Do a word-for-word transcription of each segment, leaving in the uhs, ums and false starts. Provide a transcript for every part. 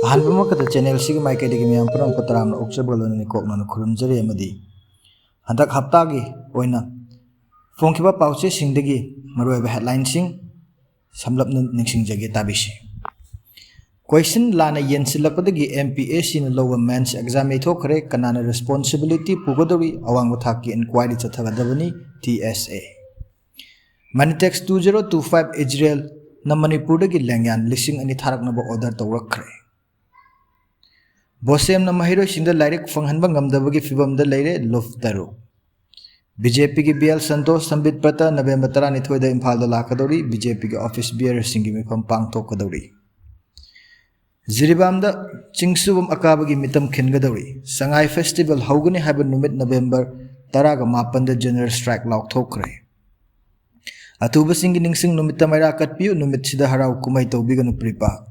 ꯑꯍꯥꯟꯕꯃꯛꯇꯗ ꯆꯦꯅꯦꯜꯁꯤꯒꯤ ꯃꯥꯏꯀꯩꯗꯒꯤ ꯃꯤꯌꯥꯝ ꯄꯨꯝꯅꯃꯛꯄꯨ ꯇꯔꯥꯝꯅ ꯑꯣꯛꯆꯕꯒ ꯂꯣꯏꯅꯅ ꯏꯀꯣꯛꯅꯅ ꯈꯨꯔꯨꯝꯖꯔꯤ ꯑꯃꯗꯤ ꯍꯟꯗꯛ ꯍꯞꯇꯥꯒꯤ ꯑꯣꯏꯅ ꯐꯣꯡꯈꯤꯕ ꯄꯥꯎꯆꯦꯁꯤꯡꯗꯒꯤ ꯃꯔꯨꯑꯣꯏꯕ ꯍꯦꯗꯂꯥꯏꯟꯁꯤꯡ ꯁꯝꯂꯞꯅ ꯅꯤꯡꯁꯤꯡꯖꯒꯦ, ꯇꯥꯕꯤꯁꯤ꯫ ꯀꯣꯏꯁꯟ ꯂꯥꯟꯅ ꯌꯦꯟꯁꯤꯜꯂꯛꯄꯗꯒꯤ ꯑꯦꯝ ꯄꯤ ꯑꯦꯁ ꯁꯤꯅ ꯂꯧꯕ ꯃꯦꯟꯁ ꯑꯦꯛꯖꯥꯝ ꯌꯩꯊꯣꯛꯈ꯭ꯔꯦ꯫ ꯀꯅꯥꯅ ꯔꯦꯁꯄꯣꯟꯁꯤꯕꯤꯂꯤꯇꯤ ꯄꯨꯒꯗꯧꯔꯤ? ꯑꯋꯥꯡꯕ ꯊꯥꯛꯀꯤ ꯏꯟꯀ꯭ꯋꯥꯏꯔꯤ ꯆꯠꯊꯒꯗꯕꯅꯤ, ꯇꯤ ꯑꯦꯁ ꯑꯦ꯫ ꯃꯅꯤꯇꯦꯛꯁ ꯇꯨ ꯖꯦꯔꯣ ꯇꯨ ꯐꯥꯏꯚ ꯏꯖꯔꯦꯜꯅ ꯃꯅꯤꯄꯨꯔꯗꯒꯤ ꯂꯦꯡꯌꯥꯟ ꯂꯤꯁꯤꯡ ꯑꯅꯤ ꯊꯥꯔꯛꯅꯕ ꯑꯣꯔꯗꯔ ꯇꯧꯔꯛꯈ꯭ꯔꯦ꯫ ꯕꯣꯁꯦꯝꯅ ꯃꯍꯩꯔꯣꯏꯁꯤꯡꯗ ꯂꯥꯏꯔꯤꯛ ꯐꯪꯍꯟꯕ ꯉꯝꯗꯕꯒꯤ ꯐꯤꯕꯝꯗ ꯂꯩꯔꯦ, ꯂꯨꯞ ꯇꯔꯨꯛ꯫ ꯕꯤ ꯖꯦ ꯄꯤꯒꯤ ꯕꯤ ꯑꯦꯜ ꯁꯟꯇꯣꯁ ꯁꯝꯕꯤꯠ ꯄ꯭ꯔꯇ ꯅꯕꯦꯝꯕꯔ ꯇꯔꯥꯅꯤꯊꯣꯏꯗ ꯏꯝꯐꯥꯜꯗ ꯂꯥꯛꯀꯗꯧꯔꯤ꯫ ꯕꯤ ꯖꯦ ꯄꯤꯒꯤ ꯑꯣꯐꯤꯁ ꯕꯤꯌꯔꯁꯤꯡꯒꯤ ꯃꯤꯐꯝ ꯄꯥꯡꯊꯣꯛꯀꯗꯧꯔꯤ꯫ ꯖꯤꯔꯤꯕꯥꯝꯗ ꯆꯤꯡꯁꯨꯕꯝ ꯑꯀꯥꯕꯒꯤ ꯃꯤꯇꯝ ꯈꯤꯟꯒꯗꯧꯔꯤ꯫ ꯁꯉꯥꯏ ꯐꯦꯁꯇꯤꯚꯦꯜ ꯍꯧꯒꯅꯤ ꯍꯥꯏꯕ ꯅꯨꯃꯤꯠ ꯅꯕꯦꯝꯕꯔ ꯇꯔꯥꯒ ꯃꯥꯄꯟꯗ ꯖꯦꯅꯔꯦꯜ ꯁ꯭ꯇ꯭ꯔꯥꯏꯛ ꯂꯥꯎꯊꯣꯛꯈ꯭ꯔꯦ꯫ ꯑꯊꯨꯕꯁꯤꯡꯒꯤ ꯅꯤꯡꯁꯤꯡ ꯅꯨꯃꯤꯠꯇ ꯃꯩꯔꯥ ꯀꯠꯄꯤꯌꯨ, ꯅꯨꯃꯤꯠꯁꯤꯗ ꯍꯔꯥꯎ ꯀꯨꯝꯍꯩ ꯇꯧꯕꯤꯒꯅꯨ ꯄ꯭ꯔꯤꯄꯥꯛ꯫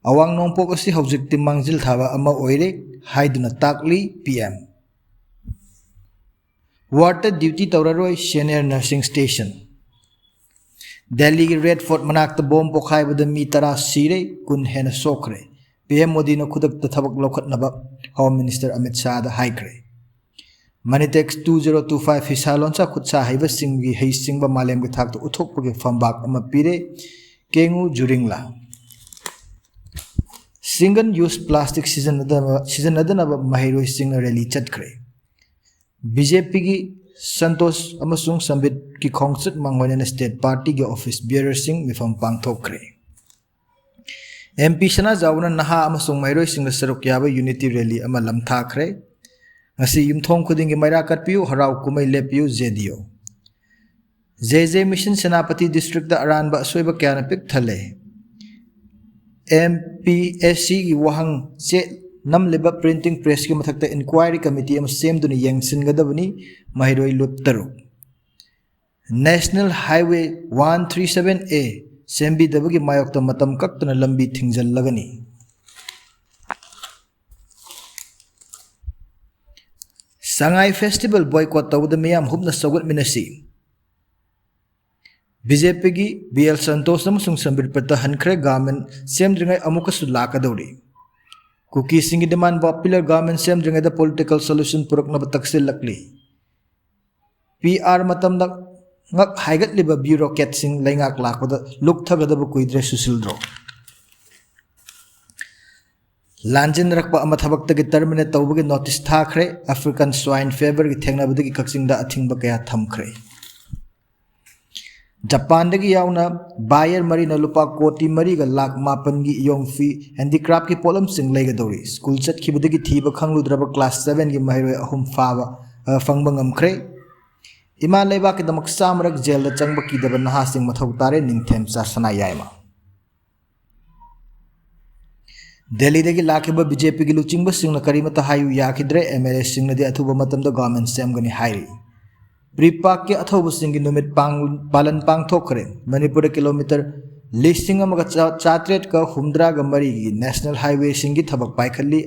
ꯑꯋꯥꯡ ꯅꯣꯡꯄꯣꯛ ꯑꯁꯤ ꯍꯧꯖꯤꯛꯇꯤ ꯃꯥꯡꯖꯤꯜ ꯊꯥꯕ ꯑꯃ ꯑꯣꯏꯔꯦ ꯍꯥꯏꯗꯨꯅ ꯇꯥꯛꯂꯤ ꯄꯤ ꯑꯦꯝ꯫ ꯋꯥꯔꯗꯇ ꯗ꯭ꯌꯨꯇꯤ ꯇꯧꯔꯔꯣꯏ ꯁꯦꯅꯤꯌꯔ ꯅꯔꯁꯤꯡ ꯁ꯭ꯇꯦꯁꯟ꯫ ꯗꯦꯜꯂꯤꯒꯤ ꯔꯦꯗ ꯐꯣꯔꯠ ꯃꯅꯥꯛꯇ ꯕꯣꯝ ꯄꯣꯈꯥꯏꯕꯗ ꯃꯤ ꯇꯔꯥ ꯁꯤꯔꯦ, ꯀꯨꯟ ꯍꯦꯟꯅ ꯁꯣꯛꯈ꯭ꯔꯦ꯫ ꯄꯤ ꯑꯦꯝ ꯃꯣꯗꯤꯅ ꯈꯨꯗꯛꯇ ꯊꯕꯛ ꯂꯧꯈꯠꯅꯕ ꯍꯣꯝ ꯃꯤꯅꯤꯁꯇꯔ ꯑꯃꯤꯠ ꯁꯥꯍꯗ ꯍꯥꯏꯈ꯭ꯔꯦ꯫ ꯃꯅꯤꯇꯦꯛꯁ ꯇꯨ ꯖꯦꯔꯣ ꯇꯨ ꯐꯥꯏꯚ ꯐꯤꯁꯥ ꯂꯣꯟꯁꯥ ꯈꯨꯠꯁꯥ ꯍꯩꯕꯁꯤꯡꯒꯤ ꯍꯩꯁꯤꯡꯕ ꯃꯥꯂꯦꯝꯒꯤ ꯊꯥꯛꯇ ꯎꯠꯊꯣꯛꯄꯒꯤ ꯐꯝꯕꯥꯛ ꯑꯃ ꯄꯤꯔꯦ, ꯀꯦꯡꯉꯨ ꯖꯨꯔꯤꯡꯂꯥ꯫ ꯁꯤꯡꯒꯜ ꯌꯨꯁ ꯄ꯭ꯂꯥꯁꯇꯤꯛ ꯁꯤꯖꯤꯟꯅꯗꯅꯕ, ꯁꯤꯖꯤꯟꯅꯗꯅꯕ ꯃꯍꯩꯔꯣꯏꯁꯤꯡꯅ ꯔꯦꯂꯤ ꯆꯠꯈ꯭ꯔꯦ꯫ ꯕꯤ ꯖꯦ ꯄꯤꯒꯤ ꯁꯟꯇꯣꯁ ꯑꯃꯁꯨꯡ ꯁꯝꯕꯤꯠꯀꯤ ꯈꯣꯡꯆꯠ ꯃꯥꯡꯑꯣꯏꯅꯅ ꯁ꯭ꯇꯦꯠ ꯄꯥꯔꯇꯤꯒꯤ ꯑꯣꯐꯤꯁ ꯕꯤꯌꯔꯁꯤꯡ ꯃꯤꯐꯝ ꯄꯥꯡꯊꯣꯛꯈ꯭ꯔꯦ꯫ ꯑꯦꯝ ꯄꯤ ꯁꯅꯥꯖꯥꯎꯕꯅ ꯅꯍꯥ ꯑꯃꯁꯨꯡ ꯃꯍꯩꯔꯣꯏꯁꯤꯡꯗ ꯁꯔꯨꯛ ꯌꯥꯕ ꯌꯨꯅꯤꯇꯤ ꯔꯦꯂꯤ ꯑꯃ ꯂꯝꯊꯥꯈ꯭ꯔꯦ꯫ ꯉꯁꯤ ꯌꯨꯝꯊꯣꯡ ꯈꯨꯗꯤꯡꯒꯤ ꯃꯩꯔꯥ ꯀꯠꯄꯤꯌꯨ, ꯍꯔꯥꯎ ꯀꯨꯝꯍꯩ ꯂꯦꯞꯄꯤꯌꯨ, J D U. J J mission Senapati ꯗꯤꯁꯇ꯭ꯔꯤꯛꯇ ꯑꯔꯥꯟꯕ ꯑꯁꯣꯏꯕ ꯀꯌꯥꯅ ꯄꯤꯛ ꯊꯜꯂꯦ꯫ ꯑꯦꯝ ꯄꯤ ꯑꯦꯁ ꯁꯤꯒꯤ ꯋꯥꯍꯪ ꯆꯦ ꯅꯝꯂꯤꯕ ꯄ꯭ꯔꯤꯟꯇꯤꯡ ꯄ꯭ꯔꯦꯁꯀꯤ ꯃꯊꯛꯇ ꯏꯟꯀ꯭ꯋꯥꯏꯔꯤ ꯀꯃꯤꯇꯤ ꯑꯃ ꯁꯦꯝꯗꯨꯅ ꯌꯦꯡꯁꯤꯟꯒꯗꯕꯅꯤ, ꯃꯍꯩꯔꯣꯏ ꯂꯨꯞ truck. National highway one three seven A ꯁꯦꯝꯕꯤꯗꯕꯒꯤ ꯃꯥꯌꯣꯛꯇ ꯃꯇꯝ ꯀꯛꯇꯅ ꯂꯝꯕꯤ ꯊꯤꯡꯖꯤꯜꯂꯒꯅꯤ꯫ ꯁꯉꯥꯏ ꯐꯦꯁꯇꯤꯚꯦꯜ ꯕꯣꯏꯀꯣꯠ ꯇꯧꯕꯗ ꯃꯤꯌꯥꯝ ꯍꯨꯞꯅ ꯁꯧꯒꯠꯃꯤꯟꯅꯁꯤ꯫ ꯕꯤ ꯖꯦ ꯄꯤꯒꯤ ꯕꯤ ꯑꯦꯜ ꯁꯟꯇꯣꯁ ꯑꯃꯁꯨꯡ ꯁꯝꯕꯤꯠ ꯄ꯭ꯔꯇ ꯍꯟꯈ꯭ꯔꯦ, ꯒꯚꯔꯟꯃꯦꯟꯠ ꯁꯦꯝꯗ꯭ꯔꯤꯉꯩ ꯑꯃꯨꯛꯀꯁꯨ ꯂꯥꯛꯀꯗꯧꯔꯤ꯫ ꯀꯨꯀꯤꯁꯤꯡꯒꯤ demand popular government ꯁꯦꯝꯗ꯭ꯔꯤꯉꯩꯗ political solution ꯄꯨꯔꯛꯅꯕ ꯇꯛꯁꯤꯜꯂꯛꯂꯤ꯫ ꯄꯤ ꯑꯥꯔ ꯃꯇꯝꯗ ꯉꯛ ꯍꯥꯏꯒꯠꯂꯤꯕ bureaucratꯁꯤꯡ ꯂꯩꯉꯥꯛ ꯂꯥꯛꯄꯗ ꯂꯨꯞꯊꯒꯗꯕ ꯀꯨꯏꯗ꯭ꯔꯦ ꯁꯨꯁꯤꯜꯗ꯭ꯔꯣ꯫ ꯂꯥꯟꯖꯤꯟꯅꯔꯛꯄ ꯑꯃ ꯊꯕꯛꯇꯒꯤ terminate ꯇꯧꯕꯒꯤ notice ꯊꯥꯈ꯭ꯔꯦ꯫ African swine feverꯒꯤ ꯊꯦꯡꯅꯕꯗꯒꯤ ꯀꯛꯆꯤꯡꯗ ꯑꯊꯤꯡꯕ ꯀꯌꯥ ꯊꯝꯈ꯭ꯔꯦ꯫ ꯖꯄꯥꯟꯗꯒꯤ ꯌꯥꯎꯅ buyer ꯃꯔꯤꯅ ꯂꯨꯄꯥ ꯀꯣꯇꯤ ꯃꯔꯤꯒ ꯂꯥꯈ ꯃꯥꯄꯟꯒꯤ ꯏꯌꯣꯡ ꯐꯤ handicraftꯀꯤ ꯄꯣꯠꯂꯝꯁꯤꯡ ꯂꯩꯒꯗꯧꯔꯤ꯫ ꯁ꯭ꯀꯨꯜ ꯆꯠꯈꯤꯕꯗꯒꯤ ꯊꯤꯕ ꯈꯪꯂꯨꯗ꯭ꯔꯕ class sevenꯒꯤ ꯃꯍꯩꯔꯣꯏ ꯑꯍꯨꯝ ꯐꯥꯕ, ꯑ, ꯐꯪꯕ ꯉꯝꯈ꯭ꯔꯦ꯫ ꯏꯃꯥ ꯂꯩꯕꯥꯛꯀꯤꯗꯃꯛ ꯆꯥꯝꯃꯔꯛ ꯖꯦꯜꯗ ꯆꯪꯕ ꯀꯤꯗꯕ ꯅꯍꯥꯁꯤꯡ ꯃꯊꯧ ꯇꯥꯔꯦ, ꯅꯤꯡꯊꯦꯝꯆꯥ ꯁꯅꯥ ꯌꯥꯏꯃ꯫ ꯗꯦꯜꯂꯤꯗꯒꯤ ꯂꯥꯛꯈꯤꯕ BJPꯒꯤ ꯂꯨꯆꯤꯡꯕꯁꯤꯡꯅ ꯀꯔꯤꯃꯠꯇ ꯍꯥꯏꯌꯨ ꯌꯥꯈꯤꯗ꯭ꯔꯦ꯫ MLAꯁꯤꯡꯅꯗꯤ ꯑꯊꯨꯕ ꯃꯇꯝꯗ government ꯁꯦꯝꯒꯅꯤ ꯍꯥꯏꯔꯤ꯫ PREPAKꯀꯤ ꯑꯊꯧꯕꯁꯤꯡꯒꯤ ꯅꯨꯃꯤꯠ ꯄꯥꯡ-, ꯄꯥꯂꯟ ꯄꯥꯡꯊꯣꯛꯈ꯭ꯔꯦ꯫ ꯃꯅꯤꯄꯨꯔꯗ ꯀꯤꯂꯣꯃꯤꯇꯔ ꯂꯤꯁꯤꯡ ꯑꯃꯒ ꯆꯥ-, ꯆꯥꯇ꯭ꯔꯦꯠꯀ ꯍꯨꯝꯗ꯭ꯔꯥꯒ ꯃꯔꯤꯒꯤ national highwayꯁꯤꯡꯒꯤ ꯊꯕꯛ ꯄꯥꯏꯈꯠꯂꯤ꯫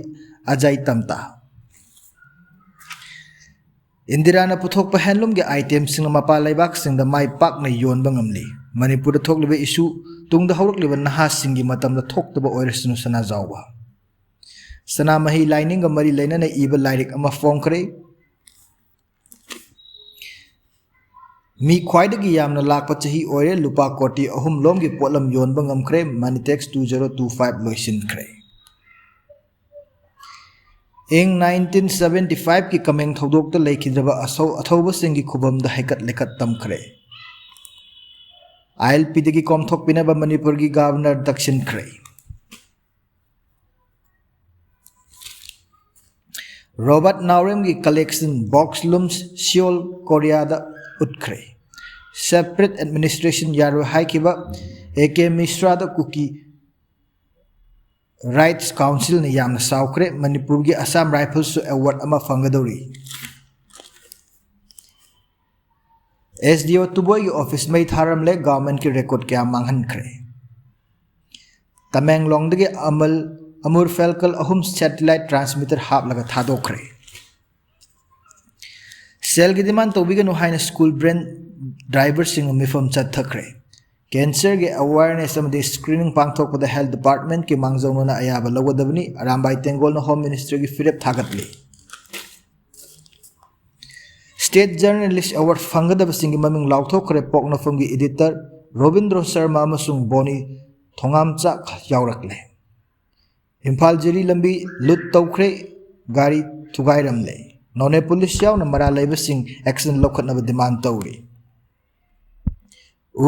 ꯑꯖꯥꯏ ꯇꯝꯇꯥ꯫ ꯏꯟꯗꯤꯔꯥꯅ ꯄꯨꯊꯣꯛꯄ handloomꯒꯤ itemꯁꯤꯡꯅ ꯃꯄꯥꯟ ꯂꯩꯕꯥꯛꯁꯤꯡꯗ ꯃꯥꯏ ꯄꯥꯛꯅ ꯌꯣꯟꯕ ꯉꯝꯂꯤ꯫ ꯃꯅꯤꯄꯨꯔꯗ ꯊꯣꯛꯂꯤꯕ issue ꯇꯨꯡꯗ ꯍꯧꯔꯛꯂꯤꯕ ꯅꯍꯥꯁꯤꯡꯒꯤ ꯃꯇꯝꯗ ꯊꯣꯛꯇꯕ ꯑꯣꯏꯔꯁꯅꯨ ꯁꯅꯥꯖꯥꯎꯕ꯫ ꯁꯅꯥꯃꯍꯤ ꯂꯥꯏꯅꯤꯡꯒ ꯃꯔꯤ ꯂꯩꯅꯅ ꯏꯕ ꯂꯥꯏꯔꯤꯛ ꯑꯃ ꯐꯣꯡꯈ꯭ꯔꯦ꯫ ꯃꯤ ꯈ꯭ꯋꯥꯏꯗꯒꯤ ꯌꯥꯝꯅ ꯂꯥꯛꯄ ꯆꯍꯤ ꯑꯣꯏꯔꯦ꯫ ꯂꯨꯄꯥ ꯀꯣꯇꯤ ꯑꯍꯨꯝ ꯂꯣꯝꯒꯤ ꯄꯣꯠꯂꯝ ꯌꯣꯟꯕ ꯉꯝꯈ꯭ꯔꯦ꯫ Moneytex two zero two five ꯂꯣꯏꯁꯤꯟꯈ꯭ꯔꯦ꯫ ꯏꯪ nineteen seventy fiveꯀꯤ ꯀꯃꯦꯡ ꯊꯧꯗꯣꯛꯇ ꯂꯩꯈꯤꯗ꯭ꯔꯕ ꯑꯁꯧ-, ꯑꯊꯧꯕꯁꯤꯡꯒꯤ ꯈꯨꯕꯝꯗ ꯍꯩꯀꯠ ꯂꯩꯀꯠ ꯇꯝꯈ꯭ꯔꯦ꯫ ILPꯗꯒꯤ ꯀꯣꯝꯊꯣꯛꯄꯤꯅꯕ ꯃꯅꯤꯄꯨꯔꯒꯤ governor ꯗꯛꯁꯤꯟꯈ꯭ꯔꯦ꯫ ꯔꯣꯕꯥꯔꯠ ꯅꯥꯎꯔꯦꯝꯒꯤ collection box looms ꯁꯤꯑꯣꯜ ꯀꯣꯔꯤꯌꯥꯗ ꯎꯠꯈ꯭ꯔꯦ꯫ Separate administration ꯌꯥꯔꯣꯏ ꯍꯥꯏꯈꯤꯕ A K ꯃꯤꯁ꯭ꯔꯥꯗ ꯀꯨꯀꯤ Rights Councilꯅ ꯌꯥꯝꯅ ꯁꯥꯎꯈ꯭ꯔꯦ꯫ ꯃꯅꯤꯄꯨꯔꯒꯤ Assam Riflesꯁꯨ award ꯑꯃ ꯐꯪꯒꯗꯧꯔꯤ꯫ SDO ꯇꯨꯕꯣꯏꯒꯤ office ꯃꯩ ꯊꯥꯔꯝꯂꯦ, governmentꯀꯤ record ꯀꯌꯥ ꯃꯥꯡꯍꯟꯈ꯭ꯔꯦ꯫ ꯇꯃꯦꯡꯂꯣꯡꯗꯒꯤ ꯑꯃꯜ, ꯑꯃꯨꯔ ꯐꯦꯜꯀꯜ ꯑꯍꯨꯝ satellite transmitter ꯍꯥꯞꯂꯒ ꯊꯥꯗꯣꯛꯈ꯭ꯔꯦ꯫ Cellꯒꯤ demand ꯇꯧꯕꯤꯒꯅꯨ ꯍꯥꯏꯅ school van driverꯁꯤꯡꯅ ꯃꯤꯐꯝ ꯆꯠꯊꯈ꯭ꯔꯦ꯫ ꯀꯦꯟꯁꯔꯒꯤ ꯑꯦꯋꯥꯔꯅꯦꯁ ꯑꯃꯗꯤ ꯁ꯭ꯀ꯭ꯔꯤꯅꯤꯡ ꯄꯥꯡꯊꯣꯛꯄꯗ ꯍꯦꯜꯊ ꯗꯤꯄꯥꯔꯠꯃꯦꯟꯠꯀꯤ ꯃꯥꯡꯖꯧꯅꯅ ꯑꯌꯥꯕ ꯂꯧꯒꯗꯕꯅꯤ꯫ ꯑꯔꯥꯝꯕꯥꯏ ꯇꯦꯡꯒꯣꯜꯅ ꯍꯣꯝ ꯃꯤꯅꯤꯁꯇ꯭ꯔꯤꯒꯤ ꯐꯤꯔꯦꯞ ꯊꯥꯒꯠꯂꯤ꯫ ꯁ꯭ꯇꯦꯠ ꯖꯔꯅꯦꯂꯤꯁ ꯑꯦꯋꯥꯔꯗ ꯐꯪꯒꯗꯕꯁꯤꯡꯒꯤ ꯃꯃꯤꯡ ꯂꯥꯎꯊꯣꯛꯈ꯭ꯔꯦ꯫ ꯄꯣꯛꯅꯐꯝꯒꯤ ꯏꯗꯤꯇꯔ ꯔꯣꯕꯤꯟꯗ꯭ꯔꯣ ꯁꯔꯃ ꯑꯃꯁꯨꯡ ꯕꯣꯅꯤ ꯊꯣꯉꯥꯝꯆꯥꯛ ꯌꯥꯎꯔꯛꯂꯦ꯫ ꯏꯝꯐꯥꯜ ꯖꯤꯔꯤ ꯂꯝꯕꯤ ꯂꯨꯠ ꯇꯧꯈ꯭ꯔꯦ, ꯒꯥꯔꯤ ꯊꯨꯒꯥꯏꯔꯝꯂꯦ꯫ ꯅꯣꯅꯦ ꯄꯨꯂꯤꯁ ꯌꯥꯎꯅ ꯃꯔꯥꯜ ꯂꯩꯕꯁꯤꯡ ꯑꯦꯛꯁꯟ ꯂꯧꯈꯠꯅꯕ ꯗꯤꯃꯥꯟ ꯇꯧꯔꯤ꯫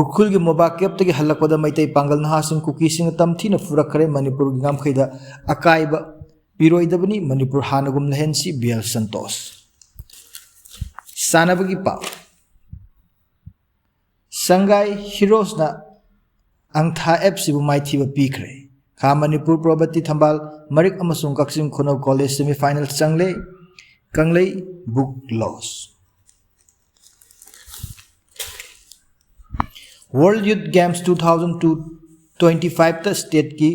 ꯎꯈ꯭ꯔꯨꯜꯒꯤ ꯃꯣꯕꯥ ꯀꯦꯞꯇꯒꯤ ꯍꯜꯂꯛꯄꯗ ꯃꯩꯇꯩ ꯄꯥꯡꯒꯜ ꯅꯍꯥꯁꯤꯡ ꯀꯨꯀꯤꯁꯤꯡꯅ ꯇꯝꯊꯤꯅ ꯐꯨꯔꯛꯈ꯭ꯔꯦ꯫ ꯃꯅꯤꯄꯨꯔꯒꯤ ꯉꯝꯈꯩꯗ ꯑꯀꯥꯏꯕ ꯄꯤꯔꯣꯏꯗꯕꯅꯤ, ꯃꯅꯤꯄꯨꯔ ꯍꯥꯟꯅꯒꯨꯝ ꯂꯩꯍꯟꯁꯤ, ꯕꯤ ꯑꯦꯜ ꯁꯟꯇꯣꯁ꯫ ꯁꯥꯟꯅꯕꯒꯤ ꯄꯥꯎ꯫ ꯁꯪꯒꯥꯏ ꯍꯤꯔꯣꯁꯅ ꯑꯪꯊꯥ ꯑꯦꯞꯁꯤꯕꯨ ꯃꯥꯏꯊꯤꯕ ꯄꯤꯈ꯭ꯔꯦ꯫ ꯈꯥ ꯃꯅꯤꯄꯨꯔ ꯄ꯭ꯔꯣꯕꯇꯤ ꯊꯝꯕꯥꯜ ꯃꯔꯤꯛ ꯑꯃꯁꯨꯡ ꯀꯛꯆꯤꯡ ꯈꯨꯅꯧ ꯀꯣꯂꯦꯖ ꯁꯦꯃꯤꯐꯥꯏꯅꯦꯜ ꯆꯪꯂꯦ꯫ ꯀꯪꯂꯩ ꯕꯨꯛ ꯂꯣꯁ꯫ World youth games two thousand ꯇꯨ ꯇ꯭ꯋꯦꯟꯇꯤ ꯐꯥꯏꯚꯇ ꯁ꯭ꯇꯦꯠꯀꯤ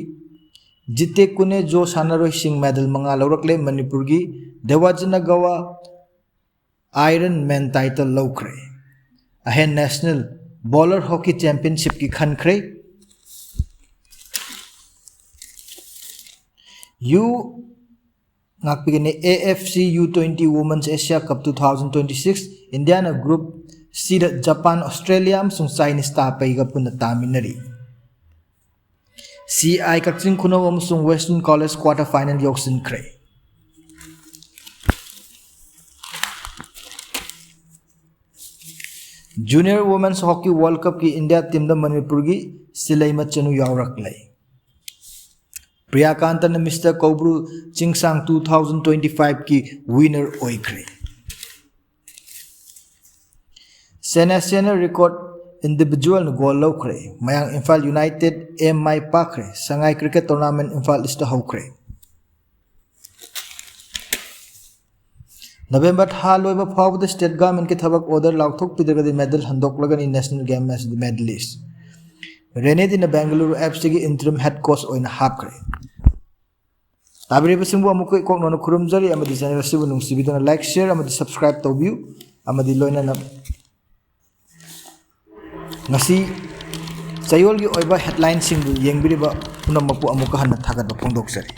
ꯖꯤꯇꯦ ꯀꯨꯅꯦ ꯖꯣ ꯁꯥꯟꯅꯔꯣꯏꯁꯤꯡ ꯃꯦꯗꯜ ꯃꯉꯥ ꯂꯧꯔꯛꯂꯦ꯫ ꯃꯅꯤꯄꯨꯔꯒꯤ ꯗꯦꯋꯥꯖꯅ ꯒꯋꯥ ꯑꯥꯏꯔꯟ ꯃꯦꯟ ꯇꯥꯏꯇꯜ ꯂꯧꯈ꯭ꯔꯦ꯫ ꯑꯍꯦꯟ ꯅꯦꯁꯅꯦꯜ ꯕꯣꯂꯔ ꯍꯣꯀꯤ ꯆꯦꯝꯄꯤꯌꯟꯁꯤꯞꯀꯤ ꯈꯟꯈ꯭ꯔꯦ꯫ ꯌꯨ ꯉꯥꯛꯄꯤꯒꯅꯤ꯫ A F C U twenty women's Asia cup two thousand twenty six, ꯏꯟꯗꯤꯌꯥꯅ ꯒ꯭ꯔꯨꯞ ꯁꯤꯗ ꯖꯄꯥꯟ, ꯑꯣꯁꯇ꯭ꯔꯦꯂꯤꯌꯥ ꯑꯃꯁꯨꯡ ꯆꯥꯏꯅꯤꯁ ꯇꯥꯄꯩꯒ ꯄꯨꯟꯅ ꯇꯥꯃꯤꯟꯅꯔꯤ꯫ ꯁꯤ ꯑꯥꯏ ꯀꯛꯆꯤꯡ ꯈꯨꯅꯧ ꯑꯃꯁꯨꯡ ꯋꯦꯁꯇꯔꯟ ꯀꯣꯂꯦꯖ ꯀ꯭ꯋꯥꯔꯇꯔ ꯐꯥꯏꯅꯦꯜ ꯌꯧꯁꯤꯟꯈ꯭ꯔꯦ꯫ ꯖꯨꯅꯤꯌꯔ ꯋꯨꯃꯦꯟꯁ ꯍꯣꯀꯤ ꯋꯥꯔꯜ ꯀꯞꯀꯤ ꯏꯟꯗꯤꯌꯥ ꯇꯤꯝꯗ ꯃꯅꯤꯄꯨꯔꯒꯤ ꯁꯤꯂꯩꯃ ꯆꯅꯨ ꯌꯥꯎꯔꯛꯂꯦ꯫ ꯄ꯭ꯔꯤꯌꯥꯀꯥꯟꯇꯅ ꯃꯤꯁꯇꯔ ꯀꯧꯕ꯭ꯔꯨ ꯆꯤꯡꯁꯥꯡ ꯇꯨ ꯊꯥꯎꯖꯟ ꯇ꯭ꯋꯦꯟꯇꯤ ꯐꯥꯏꯚꯀꯤ ꯋꯤꯅꯔ ꯑꯣꯏꯈ꯭ꯔꯦ꯫ ꯁꯦꯅꯥꯁꯤꯌꯥꯅ ꯔꯦꯀꯣꯔꯗ ꯏꯟꯗꯤꯚꯤꯖꯨꯋꯦꯜꯅ ꯒꯣꯜ ꯂꯧꯈ꯭ꯔꯦ꯫ ꯃꯌꯥꯡ ꯏꯝꯐꯥꯜ ꯌꯨꯅꯥꯏꯇꯦꯗ ꯑꯦ ꯃꯥꯏ ꯄꯥꯛꯈ꯭ꯔꯦ꯫ ꯁꯉꯥꯏ ꯀ꯭ꯔꯤꯀꯦꯠ ꯇꯣꯔꯅꯥꯃꯦꯟꯠ ꯏꯝꯐꯥꯜ ꯏꯁꯇ ꯍꯧꯈ꯭ꯔꯦ꯫ ꯅꯕꯦꯝꯕꯔ ꯊꯥ ꯂꯣꯏꯕ ꯐꯥꯎꯕꯗ ꯁ꯭ꯇꯦꯠ ꯒꯚꯔꯟꯃꯦꯟꯠꯀꯤ ꯊꯕꯛ ꯑꯣꯔꯗꯔ ꯂꯥꯎꯊꯣꯛꯄꯤꯗ꯭ꯔꯒꯗꯤ ꯃꯦꯗꯜ ꯍꯟꯗꯣꯛꯂꯒꯅꯤ, ꯅꯦꯁꯅꯦꯜ ꯒꯦꯝ ꯃꯦꯗꯂꯤꯁ꯫ ꯔꯦꯅꯦꯗꯤꯅ ꯕꯦꯡꯒꯂꯨꯔꯨ ꯑꯦꯐ ꯁꯤꯒꯤ ꯏꯟꯇꯔꯤꯝ ꯍꯦꯗ ꯀꯣꯆ ꯑꯣꯏꯅ ꯍꯥꯞꯈ꯭ꯔꯦ꯫ ꯇꯥꯕꯤꯔꯤꯕꯁꯤꯡꯕꯨ ꯑꯃꯨꯛꯀ ꯏꯀꯣꯛ ꯅꯧꯅ ꯈꯨꯔꯨꯝꯖꯔꯤ ꯑꯃꯗꯤ ꯆꯦꯅꯦꯜ ꯑꯁꯤꯕꯨ ꯅꯨꯡꯁꯤꯕꯤꯗꯨꯅ ꯂꯥꯏꯛ, ꯁꯤꯌꯔ ꯑꯃꯗꯤ ꯁꯕꯁꯀ꯭ꯔꯥꯏꯕ ꯇꯧꯕꯤꯌꯨ꯫ ꯑꯃꯗꯤ ꯂꯣꯏꯅꯅ ꯉꯁꯤ ꯆꯌꯣꯜꯒꯤ ꯑꯣꯏꯕ headlineꯁꯤꯡꯗꯨ ꯌꯦꯡꯕꯤꯔꯤꯕ ꯄꯨꯝꯅꯃꯛꯄꯨ ꯑꯃꯨꯛꯀ ꯍꯟꯅ ꯊꯥꯒꯠꯄ ꯐꯣꯡꯗꯣꯛꯆꯔꯤ꯫